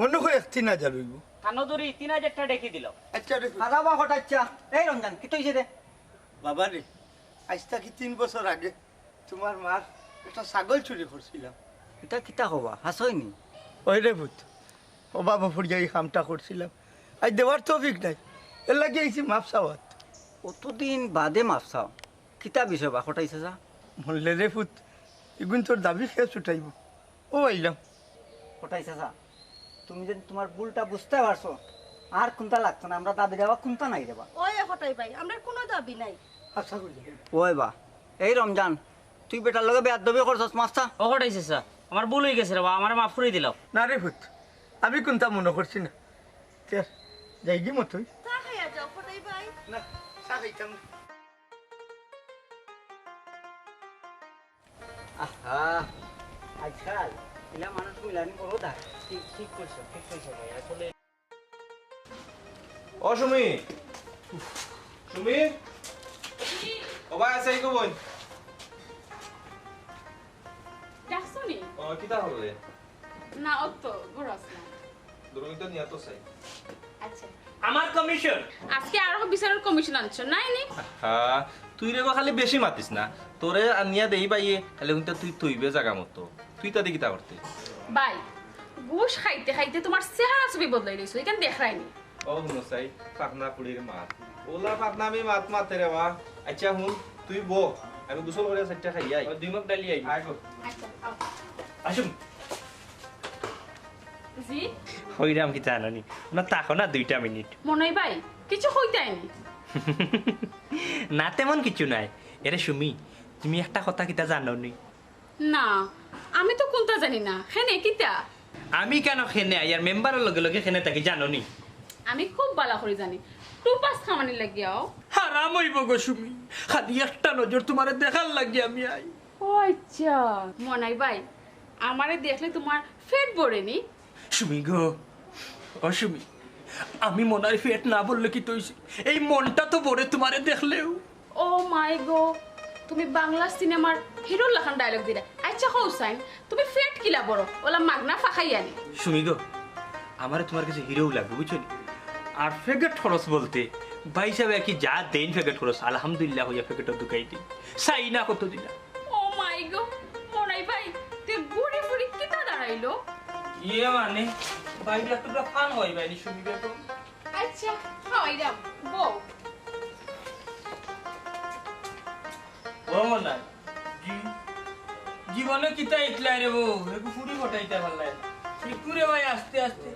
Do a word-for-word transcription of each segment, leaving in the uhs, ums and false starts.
মনো কয় এক তিন হাজার অইবো। কানো ধরি তিন হাজার টেকা ঢেকি দিলাম। আচ্ছা রে। খারাপ কটাইচ্ছা। এই রমজান, কিতা অইছে রে? বাবা রে, আইজ থাকি তিন বছর আগে তুমার মার একটা ছাগল চুরি করছিলাম। ইতা কিতা কও বা, হাছাউ নি? অয় রে পুত, অভাবো পড়িয়া ই কামটা করছিলাম। আইজ দেওয়ার তৌফিক নাই, এরলাগি আইছি মাফ চাওয়াত। অতদিন বাদে মাফ চাও, কিতা বিষয় বা কটাই চাচা? মরলে রে পুত, ইগুইন্তর দাবি কে ছুটাইবো? অউ আইলাম। কটাই চাচা, তুমি যেন তুমার ভুলটা বুঝতায় পারছো, আর কুন্তা লাগতো না, আমরার দাবি দাওয়া কুন্তা নাই রে বা। অয় কটাই ভাই, আমরার কুনু দাবি নাই। আচ্ছা, কইলাম। অয় বা, এই রমজান, তুই বেটার লগে বেয়াদবি করছস মাস্টার। ও কটাই চাচা, আমার ভুল অইগেছে রে বা, আমারে মাফ করি দিলাও। না রে পুত, আমি কুন্তা মনো করছি না। তে, যাইগি মতই। চা খাইয়া যাও কটাই ভাই। না, চা খাইতাম না। আহা, আজকাল ইলা মানুষ মিলানি বড় দায়। ঠিক, ঠিক কইছো, ঠিক কইছো ভাই। আসলে ও সুমি, সুমি, ও ভাই আছে, এই কই? ডাকছো নি? ও, কিতা করলে? না, অত বড় আছে না। দূরমিত নিয়া তো চাই। আচ্ছা। আমার কমিশন। আজকে আরো বিচারর কমিশন আনছো, নাই নি? হ্যাঁ, তুই রে বা খালি বেশি মাতিস না। তোরে আনিয়া দেই ভাইয়ে, খালি কিন্তু তুই তইবে জাগা মতো। তুই তাতে কিতা করতে? ভাই, ঘুষ খাইতে খাইতে তুমার চেহারা ছবি বদলাই দিছো, ইখান দেখরায়নি। ও হুনো চাই, পাকনা পুড়ির মাত। ওলা পাকনা আমি মাত মাতে রে বা। আচ্ছা হুন, তুই ব, আমি গোসল করিয়া চাইরটা খাইয়া আই। ও, দুই মগ ডালি আই। আয় গো। আচ্ছা, আও। আসুন। জি? কইরাম কিতা জানো নি? না, থাকো না দুইটা মিনিট। মনই ভাই, কিছু কইতায় নি? না, তেমন কিছু নাই। এরে সুমি, তুমি একটা কথা কিতা জানো নি? না, আমি তো কুন্তা জানি না। কেনে কিতা? আমি কেনে কেনে আই আর মেম্বারর লগে লগে কেনে থাকি জানো নি? আমি খুব ভালা করি জানি। টুপাস খামানির লাগিয়াও। হারাম অইবো গো সুমি। খালি একটা নজর তুমারে দেখার লাগি আমি আই। ও আচ্ছা। মনাই ভাই, আমারে দেখলে তুমার পেট ভরে নি? সুমি গো, ও সুমি, আমি মনাইর পেট না ভরলে কিতা অইছে? এই মনটা তো ভরে তুমারে দেখলেউ। ও মাই গো, তুমি বাংলা সিনেমার হিরোর লাখান ডায়লগ দিরায়। আচ্ছা কও চাইন, তুমি পেট কিলা ভরো, ওলা মাগনা ফাকাইয়া নি? সুমি গো, আমারে তুমার গেছে হিরোউ লাগবো, বুঝছো নি? আর পকেট খরচ বলতে, ভাইসাবে আর কি যা দেইন পকেট খরচ, আলহামদুলিল্লাহ কইয়া পকেটো ঢুকাই দেই। চাই না কত দিলা। ও মাই গো, মনাই ভাই, তে ঘুরি ফুরি কিতা দাঁড়াইলো? ইয়ে মানে, ভাই, এক টুকরা পান খাওয়াইবায় নি সুমি বেগম? আচ্ছা, খাওয়াইরাম, বও। ও মনাই, জি-, জীবনে কিতা ইকলাই রে বউ, একটু ফুরি ঘটাইতে পারলাই না। একটু রে ভাই, আস্তে আস্তে।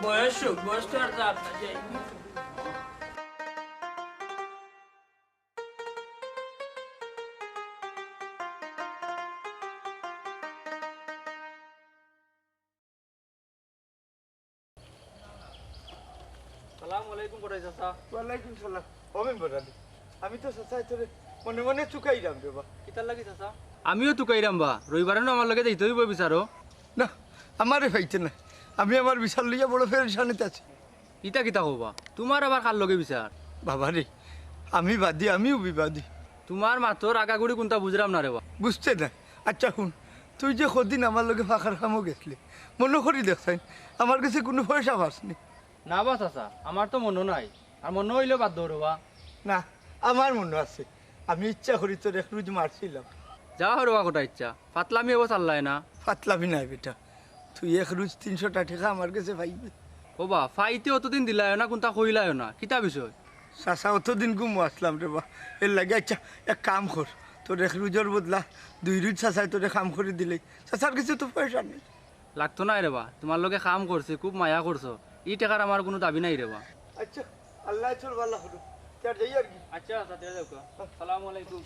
বয়স হোক, বয়স তো আর যার না, যাই। সালাম আলাইকুম কটাই চাচা। ওয়ালাইকুম সালাম। ও মেম্বার আলী, আমি তো চাচা তোরে মনে মনে তুকাইরাম রে বা। কিতার লাগি চাচা? আমিও তুকাইরাম বা, রবিবারে নু আমার লগে যাইতে অইবো বিচারো। না, আমারে পাইতে না, আমি আমার বিচার লইয়া বড় পেরেশানিত আছি। ইতা কিতা কও বা? তুমার আবার কার লগে বিচার? বাবা রে, আমি বাদী, আমিও বিবাদী। তুমার মাতর আগাগুড়ি কুনতা বুঝরাম না রে বা। বুঝতে না? আচ্ছা হুন, তুই যে কদিন আমার লগে পাখার কামো গেছলে, মনো করি দেখছাইন, আমার গেছে কুনু পয়সা পাসনি? না বা চাচা, আমার তো মনো নাই। আর মনো অইলে বাদ দেও রে বা। না, আমার মনো আছে। আমি ইচ্ছা করি তোর এক রুজ মারছিলাম। যা হরবা কটাই চাচা, ফাতলামি অইবো চাল্লায় না। ফাতলামি নায় বেটা, তুই এক রুজ তিনশোটা টেকা আমার গেছে পাইবে। ও বা, পাইতে অতদিন দিলায়ও না, কুনতা কইলায়ও না, কিতা বিষয়? চাচা, অতদিন ঘুমো আছলাম রে বা, এরলাগি। আচ্ছা, এক কাম কর, তোর এক রুজর বদলা দুই রুজ চাচায় তোরে কাম করি দিলে, চাচার গেছে তো পয়সা নাই। লাগতো নায় রে বা, তুমার লগে কাম করছি, খুব মায়া করছো, ই টেকার আমার কুনু দাবি নাই রে বা। আচ্ছা, আল্লায় তোর ভালা করুক, তে আর যাই আর কি। আচ্ছা, চাচা, যাও কা। আসসালামু আলাইকুম।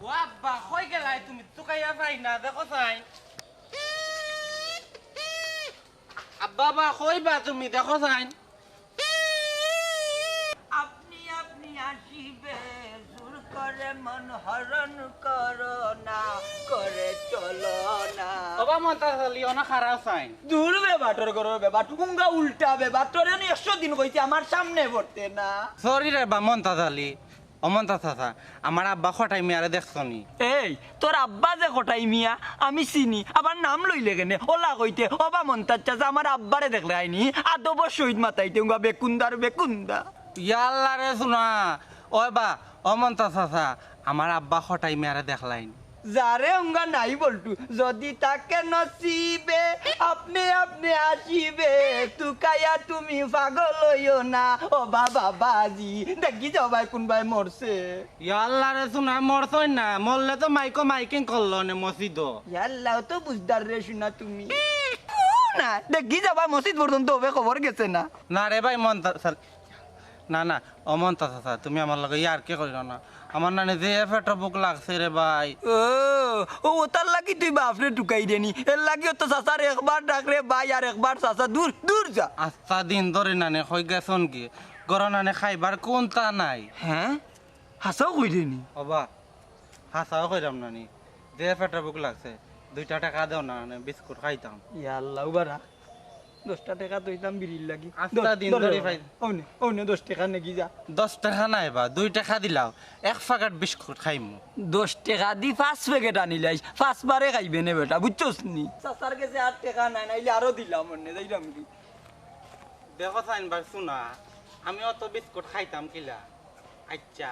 ও আব্বা, কই গেলায় তুমি? তুকাইয়া পাই না, দেখো চাইন। আব্বা, বা, কই বা তুমি? দেখো চাইন। আপনি আপনি আসিবে জোর করে মন হরণ করো না, করে চলো না। ওবা মন্তাজ আলী, অনা খারাপ সাইন। দূর বে বাটর ঘরর বে বাট, হুঙ্গা উল্টা বে বাট, তোরে আমি একশো দিন কইছি আমার সামনে পড়তে না। সরি রে বা মন্তাজ আলী, ও মন্তাজ চাচা, আমার আব্বা কটাই মিয়ারে দেখছো নি? এই, তোর আব্বা যে কটাই মিয়া, আমি চিনি, আবার নাম লইলে কেনে? ওলা কইতে, ওবা মন্তাজ চাচা, আমার আব্বারে দেখলে আইনি, আদবর সহিত মাতাইতে উঙ্গা বেকুন্দার বেকুন্দা। ইয়াল্লা রে শুনা, ওই বা, ও মন্তাজ চাচা, আমার আব্বা কটাই মিয়ারে দেখলাইন। যারে উঙ্গা নাই বল্টু, যদি থাকে নসিবে, আপনে আপনে আসিবে, তুকাইয়া তুমি পাগল হইও না, ও বাবা বাজি, দেখি যাও ভাই কোন ভাই মরছে। ইয়াল্লা রে শুনা, মরছইন না, মরলে তো মাইকো মাইকিং করলো নে মসজিদো। ইয়াল্লা, ও তো বুঝদার রে শুনা তুমি। না, দেখি যাবা মসজিদ পর্যন্ত হবে, খবর গেছে না। না রে ভাই, মন্তাজ চাচা, না, না, ও মন্তাজ চাচা, তুমি আমার লগে ইয়ার্কি করিও না। আমার নানি যে পেটো ভুক লাগছে রে ভাই। ও, ও, ওটার লাগি তুই বাপরে টুকাই দেনি। এর লাগি ও তো চাচার একবার ডাক রে ভাই, আর একবার চাচা, দূর, দূর যা। আস্তা দিন ধরি নানি কই গেছইন কি? ঘরো নানি খাইবার কুন্তা নাই। হ্যাঁ? হাছাউ কই দেনি? ওবা, হাছাউ কইরাম নানি। যে পেটো ভুক লাগছে, দুইটা টেকা দেও না, মানে বিস্কুট খাইতাম। ইয়া আল্লাহ, উবারা। দশটা টেকা তো দিতাম বিড়ির লাগি। আস্তা দিন ধরে পাই। ওনে, ওনে দশ টেকা নেগি যা। দশ টেকা নাই বা, দুই টেকা দিলাও, এক প্যাকেট বিস্কুট খাইমু। দশ টেকা দি পাঁচ প্যাকেট আনিলাইস, পাঁচবারে খাইবে নে বেটা, বুঝছস নি? চাচার গেছে আর টেকা নাই, নাইলে আরো দিলাম অনে, যাইরাম কি? দেখো চাইন ভাই, শুনা, আমি অত বিস্কুট খাইতাম কিলা? আচ্ছা,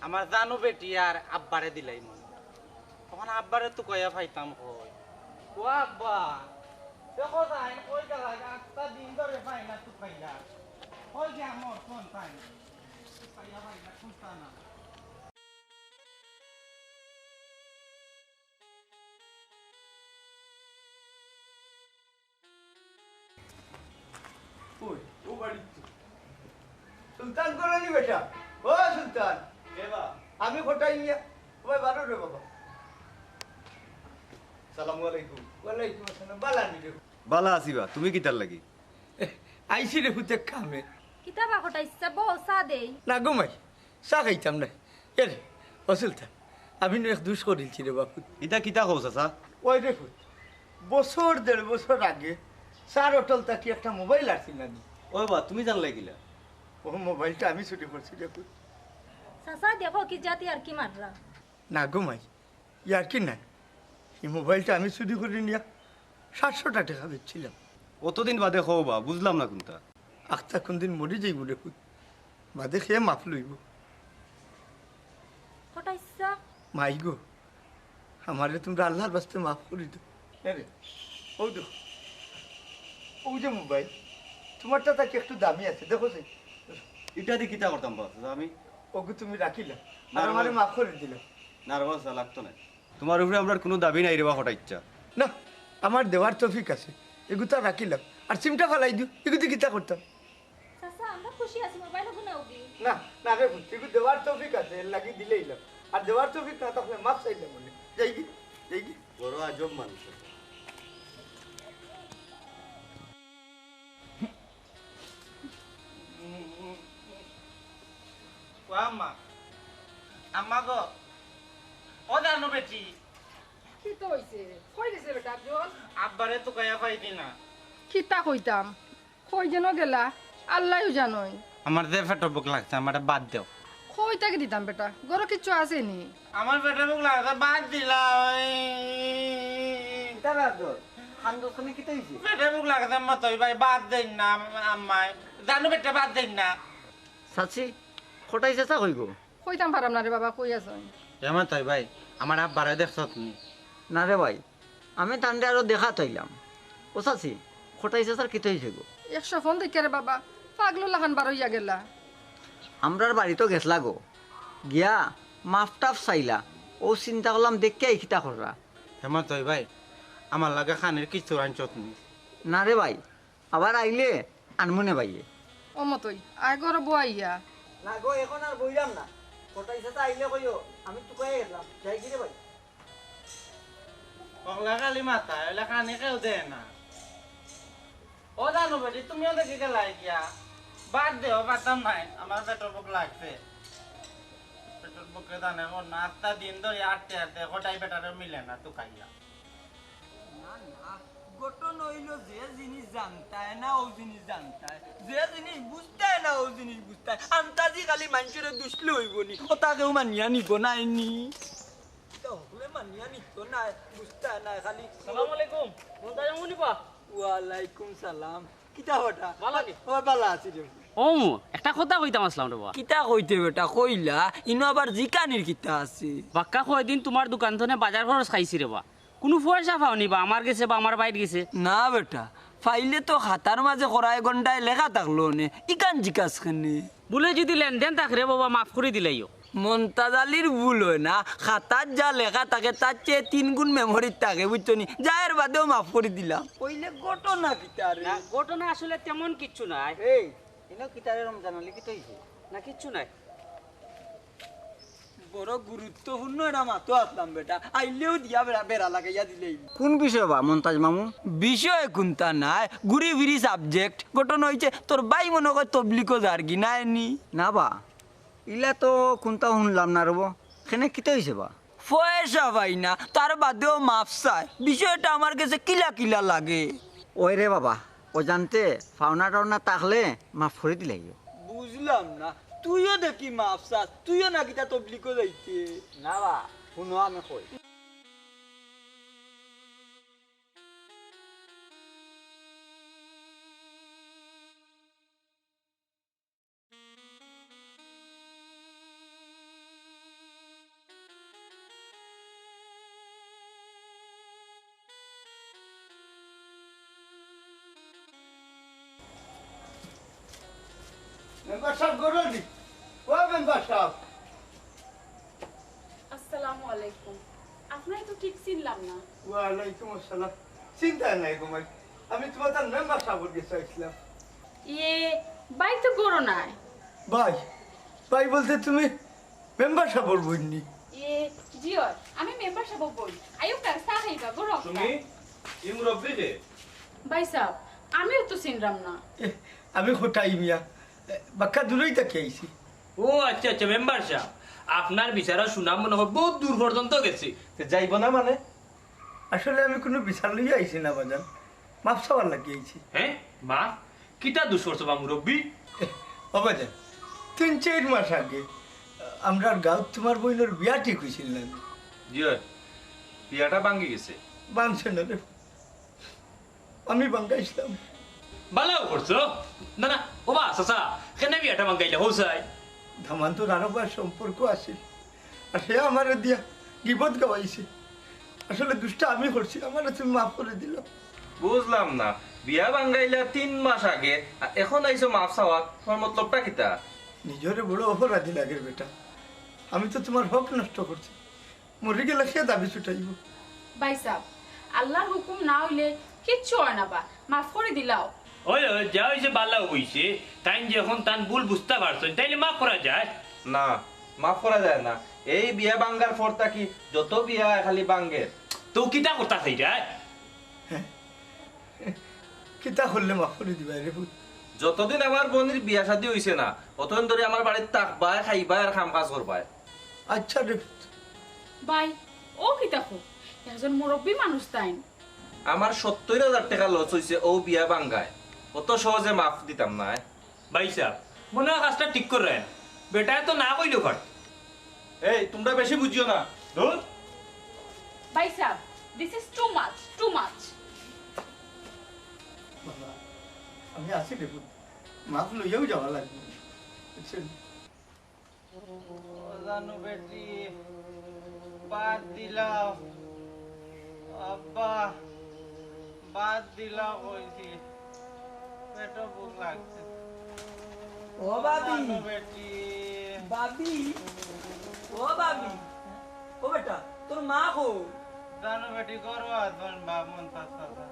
আমার জানু বেটি আর আব্বারে দিলাইমু। তখন আব্বারে তো কইয়া পাইতাম কই। ও আব্বা, দেখো চাইন, কই গেলা? আস্তা দিন ধরে পাই না, তুকাইলা। কই গিয়া মরছইন চাইন? তুকাইয়া পাই না, কুন্তা না। ওই, ও বাড়িত তো। সুলতান ঘরো নি বেটা? ও সুলতান। কে বা? আমি কটাই মিয়া। ওই বারো রে বাবা। সালামু আলাইকুম। ওয়ালাইকুম আসসালাম। বালা নি রে? বালা আছি বা, তুমি কিতার লাগি? এ, আইছি রে পুত এক কামে। কিতা বা কটাই চাচা, বও, চা দেই। না গো মাই, চা খাইতাম না। এরে, ও সুলতান, আমি নু এক দুষ করিলছি রে বাপু। ইতা কিতা কও চাচা? ওই রে পুত, বছর দেড় বছর আগে চার হোটেল থাকি একটা মোবাইল আনছিল না নি? ওই বা, তুমি জানলায় কিলা? ও মোবাইলটা আমি চুরি করছি রে পুত। চাচা, দেখো কি জাত ইয়ার্কি মাররা। না গো মাই, ইয়ার্কি নায়। ই মোবাইলটা আমি চুরি করি নিয়া সাতশোটা টেকা বেচছিলাম। অতদিন বাদে কও বা, বুঝলাম না কুন্তা। আখতা কুনদিন মরি যাইবো রে পুত, বাদে কে মাফ লইবো? কটাই চাচা। মাই গো, আমারে তুমরা আল্লার ওয়াস্তে মাফ করি দেও। হ্যাঁ রে, অউ দেখো, অউ যে মোবাইল, তুমারটা থাকি একটু দামি আছে, দেখো চাই। ইটা দি কিতা করতাম বা আমি? অগু তুমি রাখিলাও, না আর রে আমারে বাবা। মাফ করি দিলাও। না রে বাবা, লাগতো না। তুমার উপরে আমরার কুনু দাবি নাই রে বা কটাই চাচা। না, আমার দেওয়ার তৌফিক আছে, এগুতা রাখিলাও। আর সিমটা ফালাই দিও, এগুদি কিতা করতাম? চাচা, আমরা খুশি আছি, মোবাইল অগু নেওগি। না, না রে পুত, এগু দেওয়ার তৌফিক আছে, এর লাগি দিলাইলাম। আর দেওয়ার তৌফিক না থাকলে মাফ চাইলাম অনে। যাইগি, যাইগি। বড় আজব মানুষ। ও আম্মা, আম্মা গো, ও জানু বেটি। কিতা অইছে? কই গেছে বেটা আফজল? আব্বারে তুকাইয়া পাইছি না। কিতা কইতাম? কই যেন গেলা, আল্লায়উ জানইন। আমার যে পেটো ভুক লাগছে, আমারে ভাত দেও। কই থাকি দিতাম বেটা, ঘরো কিচ্ছু আছে নি? আমার পেটো ভুক লাগছে, ভাত দিলাও। কিতা রে আফজল? কান্দস কেনে, কিতা অইছে? পেটো ভুক লাগছে মতই ভাই, ভাত দেইন না আম্মায়। জানু বেটা, ভাত দেইন না। চাচি, কটাই চাচা কই গো? কইতাম পারাম না রে বাবা, কই আছইন? এ মতই ভাই, আমার আব্বারে দেখছত নি? না রে ভাই, আমি তানরে আরো দেখাত আইলাম। ও চাচি, কটাই চাচার কিতা অইছে গো? এক স্বপন দেখিয়া রে বাবা, পাগলর লাখান বারইয়া গেলা। আমরার বাড়িত গেছলা গো, গিয়া মাফ টাফ চাইলা, অউ চিন্তা করলাম দেখিয়া ই কিতা কররা। হে মতই ভাই, আমার লাগি খানির কিচ্ছু আনছত নি? না রে ভাই, আবার আইলে আনমুনে ভাইয়ে। ও মতই, আয় ঘরো বইয়া। না গো, এখন আর বইরাম না। কটাই চাচা আইলে কইও, আমি তুকাইয়া গেলাম। যাইগি রে ভাই। অকলা খালি মাথা, অইলে খানি কেউ দেয় না। ও জানু বেটি, তুমিও দেখি গেলায় গিয়া। ভাত দেও, পারতাম নায়, আমার পেটো ভুক লাগছে। তোর বুকে জানে ও না, আস্তা দিন ধরি আটতে আটতে কোটাই বেটারে মিলে না, তুই খাইয়া। না, না, ঘটনা অইলো যে জিনিস জানতায় না, ও জিনিস জানতায়, যে জিনিস বুঝতায় না, ও জিনিস বুঝতায়। আন্তাজি খালি মানষরে দুষলে অইবো নি, কথা কেউ মানিয়া নিবো নায় নি। ইতা হকলে মানিয়া নিতো নায়, বুঝতায় নায় খালি। সালাম আলাইকুম। মন্তাজ মামু নি বা? ওয়ালাইকুম সালাম। কিতা বেটা? ভালা নি? ও, ভালা আছি রে। ও, একটা কথা কইতাম আছলাম রে বা। কিতা কইতে বেটা? কইলা, ইনো আবার জিকানির কিতা আছে? বাক্কা কয়দিন তুমার দোকান থনে বাজার খরচ খাইছি রে বা। কুনু পয়সা পাওনি বা আমার গেছে বা আমার ভাইর গেছে? না বেটা, পাইলে তো খাতার মাঝে করাই ঘন্টায় লেখা থাকলো নে, ইখান জিকাস কেনে? ভুলে যুদি লেনদেন থাকে রে বাবা, মাফ করি দিলাইও। মন্তাজ আলীর ভুল অয় না, খাতাত যা লেখা থাকে তার চেয়ে তিন গুণ মেমোরিত থাকে, বুঝছো নি? যা এর বাদেও মাফ করি দিলাম। কইলে ঘটনা কিতা রে? না, ঘটনা আসলে তেমন কিচ্ছু নাই। এই, ইনো কিতা রে রমজান আলী, কিতা অইছে? না, কিচ্ছু নাই। বড় গুরুত্বপূর্ণ একটা মাতো আছলাম বেটা, আইলেউ দিয়া বেড়া, বেড়া লাগাইয়া দিলেই। কুন বিষয় বা মন্তাজ মামু? বিষয় কুনতা নায়, ঘুরি ফিরি subject। ঘটনা অইছে তোর ভাই মনো কয় তবলিগো যারগি, নায় নি? না বা, ইলা তো কুনতা হুনলাম না রে বা। কেনে কিতা অইছে বা? পয়সা পাই না, তার বাদেও মাফ চায়। বিষয়টা আমার গেছে কিলা কিলা লাগে। ওই রে বাবা, অজান্তে পাওনা টাওনা থাকলে মাফ করি দিলাইও। বুঝলাম না, তুইও দেখি মাফ চাস, তুইও না কিতা তবলিগো যাইতে? না বা, হুনো আমি কই। মেম্বার সাব, গরুয়ালি। ও মেম্বার সাব। আসসালামু আলাইকুম। আপনারে তো ঠিক চিনলাম না। ওয়ালাইকুম আসসালাম। চিন্তা নাই গো মাই, আমি তুমার তার মেম্বার সাবর গেছে আইছিলাম। ইয়ে, ভাই তো গরো নাই। ভাই? ভাই বলতে তুমি মেম্বার সাবর বইন নি? ইয়ে, জি অয়, আমি মেম্বার সাবর বইন। আইউক্কা, চা খাইবা, গরো অক্কা। তুমি? ই মুরব্বি কে? ভাই সাব, আমিও তো চিনলাম না। এ, আমি কোটাই মিয়া। এ, বাক্কা দূরই থাকি আইছি। ও আচ্ছা, আচ্ছা, মেম্বার সাব, আপনার বিচারর সুনাম মনো কয় বউত দূর পর্যন্ত গেছে। তে যাইবো না মানে? আসলে আমি কুনু বিচার লইয়া আইছি না বাজান, মাফ চাওয়ার লাগি আইছি। হে? মাফ? কিতা দুষ করছো বা মুরব্বি? এ, ও বাজান, তিন চাইর মাস আগে আমরার গাউত তুমার বইনর বিয়া ঠিক অইছিল না? জি অয়, বিয়াটা ভাঙ্গি গেছে। ভাঙছে না রে। আমি ভাঙ্গাইছিলাম। ভালাউ করছো। না, না, ও বা, চাচা, কেনে বিয়াটা ভাঙ্গাইলা, হউ চাই? দামান্দর আরো বার সম্পর্ক আছিল। আর হে আমারে দিয়া গিবত গাওয়াইছে। আসলে দুষটা আমি করছি, আমারে তুমি মাফ করি দিলাও। বুঝলাম না, বিয়া ভাঙ্গাইলা তিন মাস আগে, আর এখন আইছো মাফ চাওয়াত, তুমার মতলবটা কিতা? নিজরে বড় অপরাধী লাগের বেটা, আমি তো তুমার হক নষ্ট করছি। মরি গেলে কে দাবি ছুটাইবো? ভাই সাব, আল্লার হুকুম না অইলে কিচ্ছু অয় না বা, মাফ করি দিলাও। ওই, ওই, যা অইছে ভালা অইছে, তাইন যখন তান ভুল বুঝতা পারছইন, তাইলে মাফ করা যায়। না, মাফ করা যায় না। এই বিয়া ভাঙ্গার পর থাকি যত বিয়া অয় খালি ভাঙ্গের। তো কিতা করতা চাইরায়? কিতা করলে মাফ করি দিবায় রে পুত? যতদিন আমার বইনর বিয়া শাদি অইছে না, অতদিন ধরি আমার বাড়িত থাকবায়, খাইবায় আর কাম কাজ করবায়। আচ্ছা রে পুত। ভাই, ও কিতা কও? একজন মুরব্বি মানুষ তাইন। আমার সত্তইর হাজার টেকা লস অইছে অউ বিয়া ভাঙ্গায়, অত সহজে মাফ দিতাম নায়। ভাই সাব, মনো অয় কাজটা ঠিক কররায় না। বেটায় তো না কইলেও পারতো। এই, তুমরা বেশি বুঝিও না। ধুর। ভাই sub, this is too much, too much। বাবা, আমি আছি রে পুত, মাফ লইয়াউ যাওয়া লাগবো, বুঝছইন? ও জানু বেটি, ভাত দিলাও। আব্বা, ভাত দিলাও কইছি। পেটো ভুক লাগছে। ও ভাবি। জানু বেটি। ভাবি। ও ভাবি। ও বেটা, তোর মা কো? জানু বেটি, গরো আছইন বা মন্তাজ চাচা।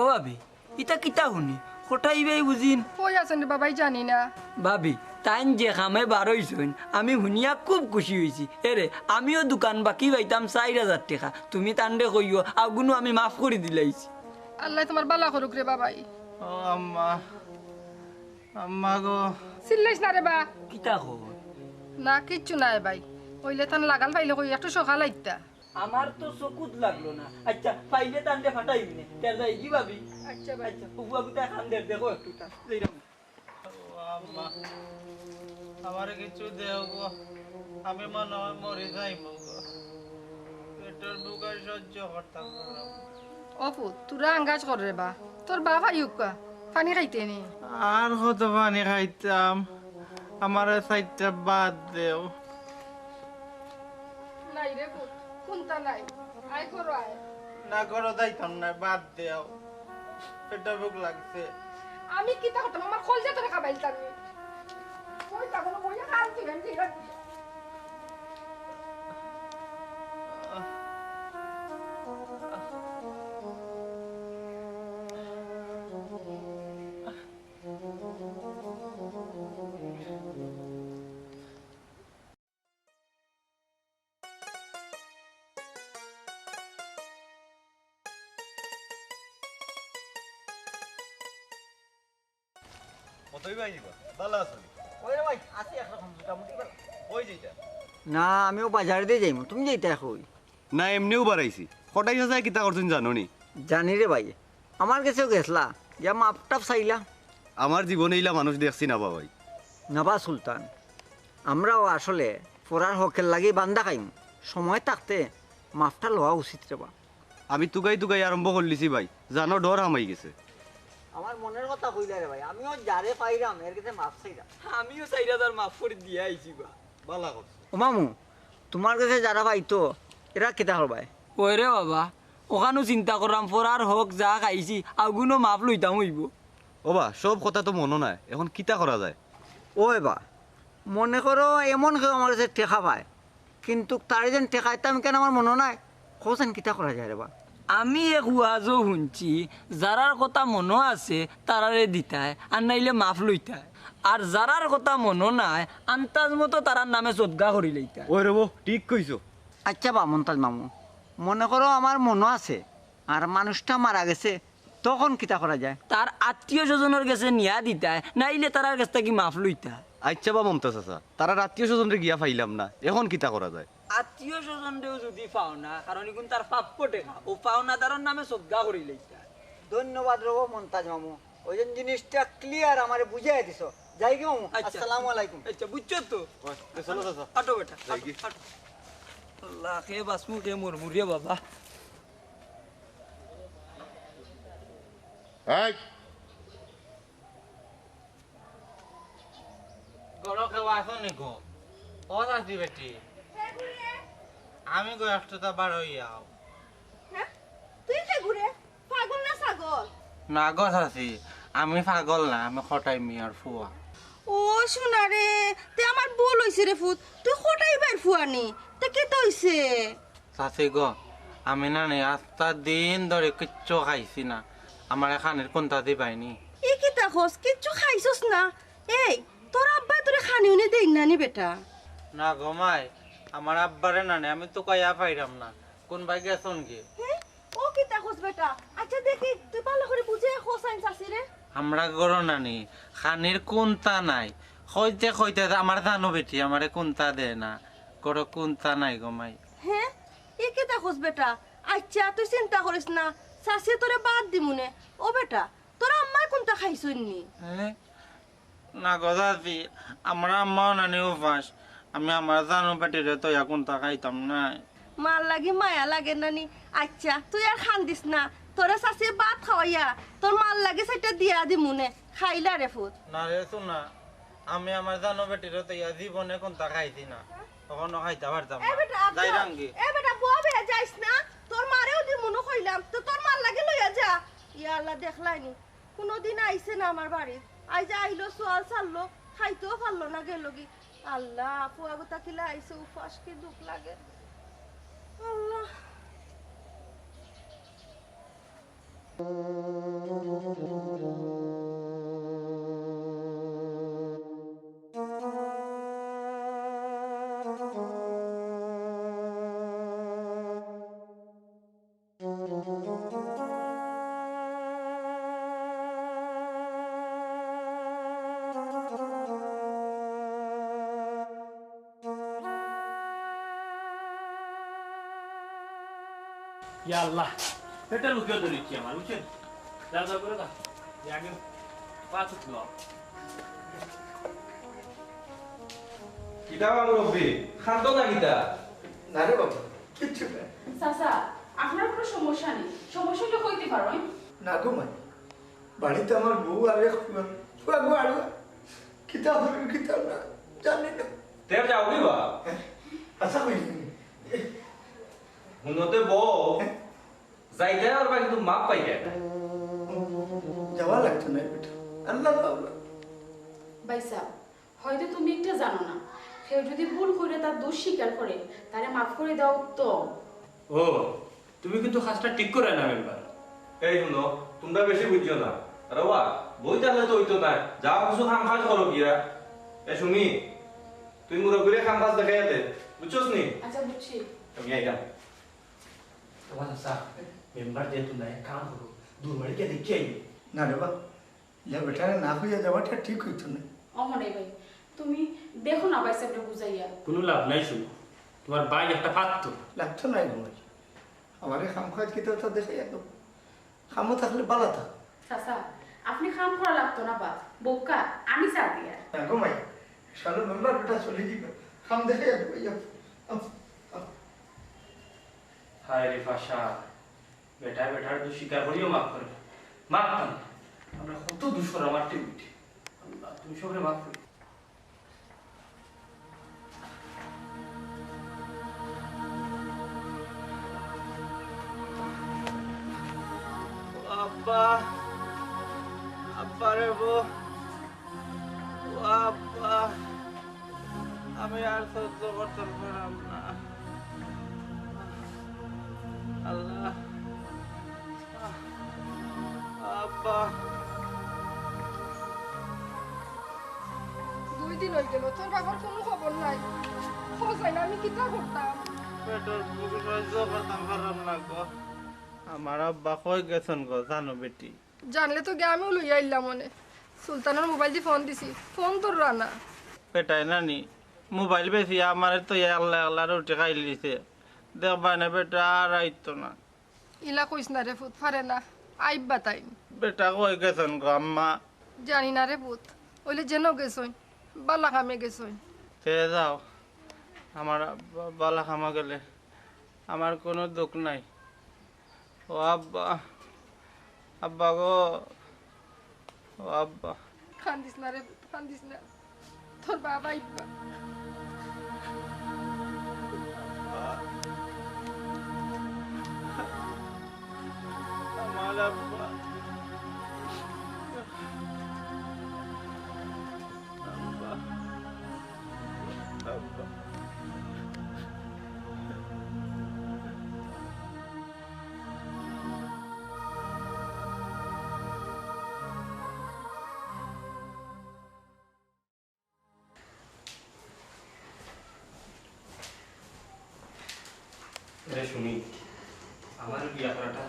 ও ভাবি, ইতা কিতা হুনি? কটাই ভাই বুঝিন? কই আছইন রে বাবা, জানি না। ভাবি, তাইন যে কামে বার অইছইন, আমি হুনিয়া খুব খুশি অইছি। এরে, আমিও দোকান বাকি পাইতাম চাইর হাজার টেকা। তুমি তানরে কইও, অগুনু আমি মাফ করি দিলাইছি। আল্লায় তুমার ভালা করুক রে বাবাই। ও আম্মা, আম্মা গো। চিল্লাইস না রে বা। কিতা কর? না, কিচ্ছু নাই ভাই। অইলে তান লাগাল পাইলে কই একটু সকাল আইতা। আমার তো চকুত লাগলো না। আচ্ছা, পাইলে তানরে ফাটাইমু নে। তের যাই কি ভাবি? আচ্ছা ভাই। আচ্ছা, ফুয়া গুতা খান দের দেখো একটু তা। যাইরাম। ও আম্মা, আমারে কিছু দেও গো, আমি মনে হয় মরি যাইমু গো। পেটর ভুক আর সহ্য করতাম না। ও পুত, তোরা আঙ্গাজ কর রে বা, তোর বাপ আইউক্কা, পানি খাইতে নি। আর কত পানি খাইতাম, আমারে চাইরটা ভাত দেও। নাই রে পুত, কুন্তা নাই, আয় করো আয়। না করো, যাইতাম না, ভাত দেও। পেটর ভুক লাগছে। আমি কিতা করতাম? আমার কলজা তোরে খাবাইলতাম নি। কই তা কোনো বইয়া খাওয়ান তুই, আমি ঠিক আছে। কতই ভাই দিবা? ভালা আছো নি? ওই রে ভাই, আছি একরকম মোটামুটি ভালা। কই যাইতা? না, আমিও বাজার দিয়া যাইমু, তুমি যাইতা কই? না, এমনেউ বারাইছি। কটাই চাচায় কিতা করছইন জানো নি? জানি রে ভাই, আমার গেছেও গেছলা, গিয়া মাফ টাফ চাইলা। আমার জীবনে ইলা মানুষ দেখছি না বা ভাই। না বা সুলতান, আমরাও আসলে পরার হকের লাগি বান্দা খাইমু, সময় থাকতে মাফটা লওয়া উচিত রে বা। আমি তুগাই তুগাই আরম্ভ করলিছি ভাই, জানো ডর হামাই গেছে। আমার মনের কথা কইলা রে ভাই, আমিও যারে পাইরাম এর গেছে মাফ চাইরাম। আমিও চাইরা তার মাফ করি দিয়া আইছি বা। বালা করছো। ও মামু, তুমার গেছে যারা পাইতো, এরা কিতা করবায়? ওই রে বাবা, অখানও চিন্তা কররাম, পরার হক যা খাইছি, অগুনও মাফ লইতাম অইবো। ও বা, সব কথা তো মনো নায়, এখন কিতা করা যায়? ওই বা, মনে করো এমন কেউ আমার গেছে টেকা পায়, কিন্তু তারে যেন টেকাইতাম কেনে আমার মনো নায়, কওছাইন কিতা করা যায় রে বা? আমি এক ওয়াজও হুনছি, যারার কথা মনো আছে তারারে দিতায়, আর নাইলে মাফ লইতায়, আর যারার কথা মনো নাই আন্তাজ মতো তারার নামে সদকা করি লইতায়। ওই রে বো, ঠিক কইছো। আচ্ছা বা মন্তাজ মামু, মনে করো আমার মনো আছে, আর মানুষটা মারা গেছে, তখন কিতা করা যায়? তার আত্মীয় স্বজনর গেছে নিয়া দিতায়, নাইলে তারার গেছ থাকি মাফ লইতায়। আচ্ছা বা মমতাজ চাচা, তারার আত্মীয় স্বজনরে গিয়া পাইলাম না, এখন কিতা করা যায়? আত্মীয় স্বজনরেও যুদি পাও না, কারণ ইগুন তার প্রাপ্য টেকা, অউ পাওনাদারর নামে সদকা করি লইতায়। ধন্যবাদ রবো মন্তাজ মামু, ওই যে জিনিসটা clear আমারে বুঝাই দিছো। যাই গি মামু, আচ্ছা। আসসালামু আলাইকুম। আচ্ছা, বুঝছো তো? ওই, এ চলো চাচা। আটো বেটা, যাই গি। আটো, আটো। আল্লাহ, কে বাঁচমু, কে মরমু রে বাবা। এই! ঘরো কেউ আছো নি গো? ও চাচি বেটি। কে ঘুরে? আমি গো একটু তা বার হইয়াও। হ্যাঁ? তুই কে ঘুরে? পাগল না ছাগল? না গো চাচি, আমি পাগল না, আমি কটাই মিয়ার ফুয়া। ও সোনা রে, তে আমার ভুল অইছে রে ফুত, তুই কটাই ভাইর ফুয়া নি, তে কিতা অইছে? চাচি গো, আমি না নি আস্তা দিন ধরি কিচ্ছু খাইছি না, আমারে খানির কুন্তা দিবায়নি। ই কিতা কস, কিচ্ছু খাইছস না? এই, তোর আব্বায় তোরে খানি উনি দেইন না নি বেটা? না গো মাই, আমার আব্বারে না নি আমি তুকাইয়া পাইরাম না, কুনবায় গেছইন গি। হে? ও কিতা কস বেটা? আচ্ছা দেখি, তুই ভালা করি বুঝাইয়া কছাইন চাচিরে। আমরা ঘরো না নি, খানির কুন্তা নাই। কইতে কইতে আমার জানো বেটি, আমারে কুন্তা দেয় না। ঘরো কুন্তা নাই গো মাই। হে? ই কিতা কস বেটা? আচ্ছা, তুই চিন্তা করিস না, চাচিয়ে তোরে ভাত দিমুনে। ও বেটা, তোর আম্মায় কুন্তা খাইছইন নি? হে? না গো চাচি, আমার আম্মাও না নি উপাস। আমি আমার জানো বেটিরে থইয়া কুন্তা খাইতাম নায়। মার লাগি মায়া লাগে না নি? আচ্ছা, তুই আর কান্দিস না। তোরে চাচিয়ে ভাত খাওয়াইয়া, তোর মার লাগি চাইরটা দিয়া দিমুনে। খাইলা রে ফুত। না রে সোনা, আমি আমার জানো বেটিরে থইয়া জীবনে কুন্তা খাইছি না। অখনো খাইতা পারতাম না। এ বেটা, আব্দুল, যাইরাম গি। এ বেটা, বউত বেয়া যাইস না। তোর মারেও দিমুনু কইলাম, তো তোর মার লাগি লইয়া যা। ইয়া আল্লাহ, দেখলায়নি। কুনুদিন আইছে না আমার বাড়িত। আইজ আইলো, সোয়াল ছাড়লো, খাইতেও পারলো না, গেলো গি। আল্লাহ, ফুয়াগুতা কিলা আইছে, উপাস কি দুখ লাগে। আল্লাহ। ইয়া আল্লাহ, পেটের মুখে ধরেছি আমার, বুঝছেন? যা যা করে না, আগে পাঁচ উঠলো। কিতা বা মুরব্বি, খান্দো না কিতা? না রে বাবা, কিচ্ছু না। চাচা, আপনার কোনো সমস্যা নেই, সমস্যা হলে কইতে পারইন। না গো মাই, বাড়িত আমার বউ আর এক ফুয়া, ফুয়া গো আড়ুয়া। কিতা হইল, কিতা না, জানি না। তে যাও কি বা? আচ্ছা, কই? হুনো তে বউ, যাইতে পারবা কিন্তু মাফ পাইবে। যাওয়া লাগতো না বেটা, আল্লাহ পাওলা। ভাইসাব, হয়তো তুমি একটা জানো না, কেউ যদি ভুল করে তার দোষ স্বীকার করে, তারে মাফ করে দেওয়া উত্তম। ও, তুমি কিন্তু কাজটা ঠিক করে না মেম্বার। এই হুনো, তোমরা বেশি বুঝছো না। আরে বাহ, বউ থাকলে তো অইতো না। যাও কিছু কাম কাজ করো গিয়া। এ সুমি, তুই মুরব্বিরে কাম কাজ দেখাইয়া দে, বুঝছস নি? আচ্ছা, বুঝছি। আমি আইলাম। তোমার চাচা, মেম্বার যেহেতু নাই, এক কাম করো, দূর বাড়ি গিয়া দেখিয়া আইও। না রে বা, ইলা বেটারে না কইয়া যাওয়াটা ঠিক অইতো না। ও মনে ভাই, তুমি দেখো না ভাইসাবরে বুঝাইয়া। কোনো লাভ নাই শুনো, তোমার ভাই একটা ফাত্তর। লাগতো নাই গো ভাই, আমারে কাম কাজ কিতা ওটা দেখাইয়া দেও, কামো থাকলে বালা থাক। চাচা, আপনি কাম করা লাগতো না বা, বউক্কা, আমি চা দিয়া। না গো মাই, শালা মেম্বার বেটা চলে যাবে, কাম দেখাইয়া দেও, ইয়া। হায় রে ফাঁসা, বেটা বেটার দোষ স্বীকার করিও মাফ করে না। মাফ পান না। আমরা কত দোষ করাম আমার টিভিতে। আল্লাহ, তুমি সবরে মাফ করে। আব্বা, আব্বা রে বো, ও আব্বা, আমি আর সহ্য করতাম পারাম না। আল্লাহ, আব্বা। দুই দিন অই গেল, তোর বাবার কোনো খবর নাই। খোঁজ হয় না, আমি কিতা করতাম? পেটর ভুক সহ্য করতাম পারাম না গো। আমার আব্বা কই গেছইন গো, জানো বেটি? জানলে তো গিয়া আমিও লইয়া আইলাম অনে। সুলতানর মোবাইল দি ফোন দিছি, ফোন ধররা না। বেটায় নানি মোবাইল বেচিয়া আমারে তো ইয়া আল্লাহ আল্লাহ রুটি খাইলিছে। দেখবায় না বেটা আর আইতো না। ইলা কইস না রে পুত, পারে না, আইবা তাইন। বেটা কই গেছইন গো আম্মা? জানি না রে পুত, অইলে যেন গেছইন, বালা কামে গেছইন। তে যাও, আমার আব্বা বালা কামো গেলে আমার কোনো দুখ নাই। ও আব্বা, আব্বা গো, ও আব্বা। কান্দিস না রে, কান্দিস না। তোর বাবা আইবা। আমার আব্বা। আব্বা। আব্বা। আরে সুমি, আমার বিয়া করাটা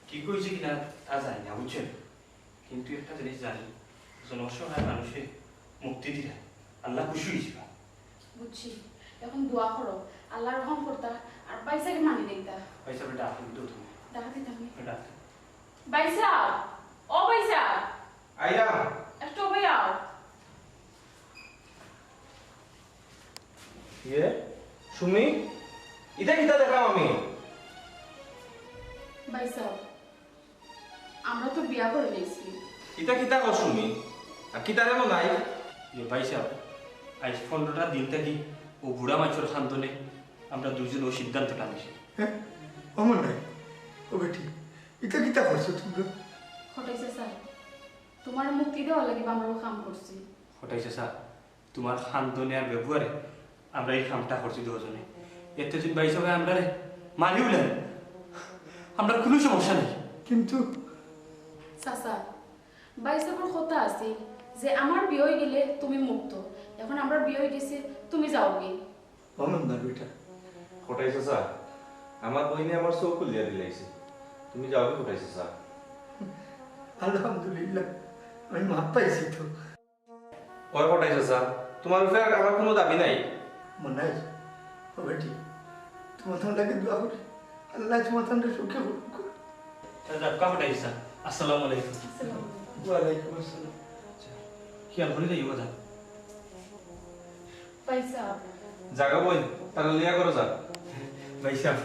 ঠিক অইছে কিনা তা জানি না, বুঝছো? কিন্তু একটা জিনিস জানি, একজন অসহায় মানুষরে মুক্তি দিলা, আল্লাহ খুশি অইযিবা। বুঝছি, এখন দোয়া করো, আল্লাহ রহম করতা, আর ভাইসাবরে মানি লইতা। ভাইসাবরে ডাক দিও তুমি। ডাক দিতাম আমি। ডাক দিও। ভাইসাব, ও ভাইসাব। আইলাম। একটু ভাই আও। ইয়ে, সুমি, ইটা কিতা দেখলাম আমি? ভাইসাব, আমরা তো বিয়া করি লাইছি। ইটা কিতা কও সুমি? আর কিতারে মনাই? ইয়ে ভাইসাব, আইজ পনেরোটা দিন থাকি অউ বুড়া মাইনষর খান্দনে আমরা দুইজনে অউ সিদ্ধান্তটা নিছি। হ্যাঁ? ও মনাই, ও বেটি, ইটা কিতা করছো তুমরা? কটাই চাচা, তুমারে মুক্তি দেওয়ার লাগি আমরা অউ কাম করছি। কটাই চাচা, তুমার খান্দনে আর ব্যবহারে আমরা ই কামটা করছি দুইজনে। এতে তুমি ভাইসাবে আমরারে মারিও লাইন, আমরার কুনু সমস্যা নাই। কিন্তু চাচা, ভাইসাবর কথা আছিল যে আমার বিয়া অইগেলে তুমি মুক্ত, এখন আমরার বিয়া অইগেছে, তুমি যাওগি। ও মেম্বার বেটা। কটাই চাচা, আমার বইনে আমার চউখ খুলিয়া দিলাইছে। তুমি যাওগি কটাই চাচা। আলহামদুলিল্লাহ, আমি মাফ পাইছি তো। ওই কটাই চাচা, তুমার উপরে আর আমার কুনু দাবি নাই। মনাই, ও বেটি, তুমার, তুমার লাগি দোয়া করি। আল্লাহ তোমার তানরে সুখী করুক। দাদা, কাপড়টা ইসা। আসসালামু আলাইকুম। ওয়ালাইকুম আসসালাম। খেয়াল করে দেই, বাজান। ভাই সাহেব। জাগা বই, তারা লিয়া করো যা। ভাই সাহেব।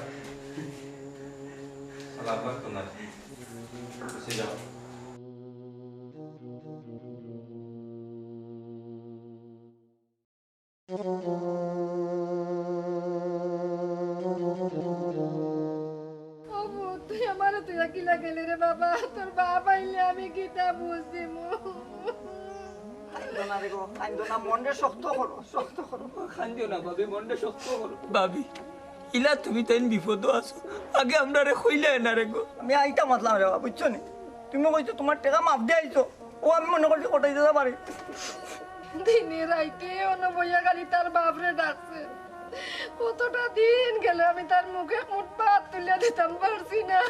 আল্লাহ আকবার, তোমার। বুঝে যাও। ও বউ, তুই আমারে তুই কিলা গেলে রে বাবা? তোর বাপ আইলে আমি কিতা বুঝিমু? কাইন্দো না রে গো, কাইন্দো না, মনরে শক্ত করো, শক্ত করো। কান্দিও না ভাবি, মনরে শক্ত করো। ভাবি, ইলা তুমি তাইন বিপদো আছো, আগে আমরারে কইলায় না রে গো। আমি আইতা মাতলাম রে বাবা, বুঝছো নি? তুমি কইছো তোমার টেকা মাফ দিয়া আইছো, ও আমি মনে করছি কটাই দিতে পারি। দিনে রাইতে অনো বইয়া খালি তার বাপরে ডাকছে। কতটা দিন গেল আমি তার মুখে মুখ ভাত তুলে দিতাম পারছি না।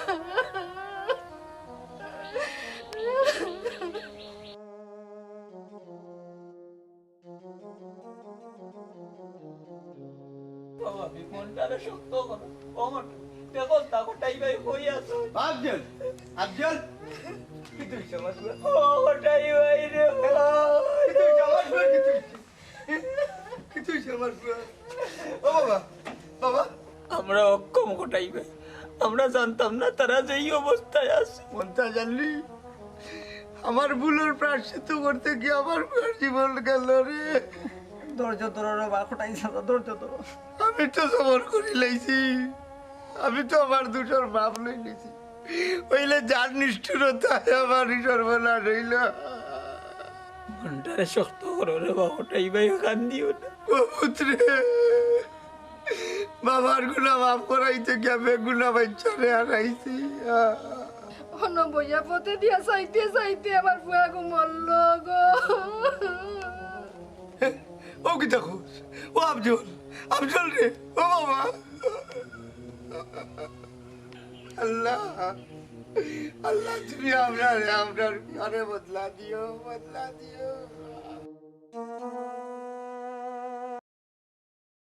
ও ভাবি, মনটারে শক্ত করো। ও মন, দেখো, তা কটাই ভাই কই আছো? আফজল, আফজল, কিতা অইছে আমার পুয়া? ও কটাই ভাই রে ভাই। কিতা অইছে আমার পুয়া? কিতা অইছে? কিতা অইছে আমার পুয়া? ও বাবা, বাবা। আমরা অক্ষম কটাই ভাই, আমরা জানতাম না তারা যে এই অবস্থায় আছে। মনটা জানলি, আমার ভুলর প্রায়শ্চিত্ত করতে গিয়া আমার পুয়ার জীবন গেল রে। ধৈর্য ধরো রে বা, কটাই চাচা, ধৈর্য ধরো। আমি তো সবর করি লাইছি, আমি তো আমার দুষর মাফ লই নিছি, অইলে যার নিষ্ঠুরতায় আমার সর্বনাশ অইল। মনটারে শক্ত করো রে বা, কটাই ভাই, কান্দিও না। ও পুত্রে, বাবার গুনা মাফ করাইতে গিয়া বেগুনা বাচ্চারে হারাইছি। অনো বইয়া পথে দিয়া চাইতে চাইতে আমার পুয়া গো মরল গো। ও কিতা কস? ও আফজল, আফজল রে, ও বাবা। আল্লাহ, আল্লাহ, তুমি আমরারে, আমরার পুয়ারে বদলা দিও, বদলা দিও।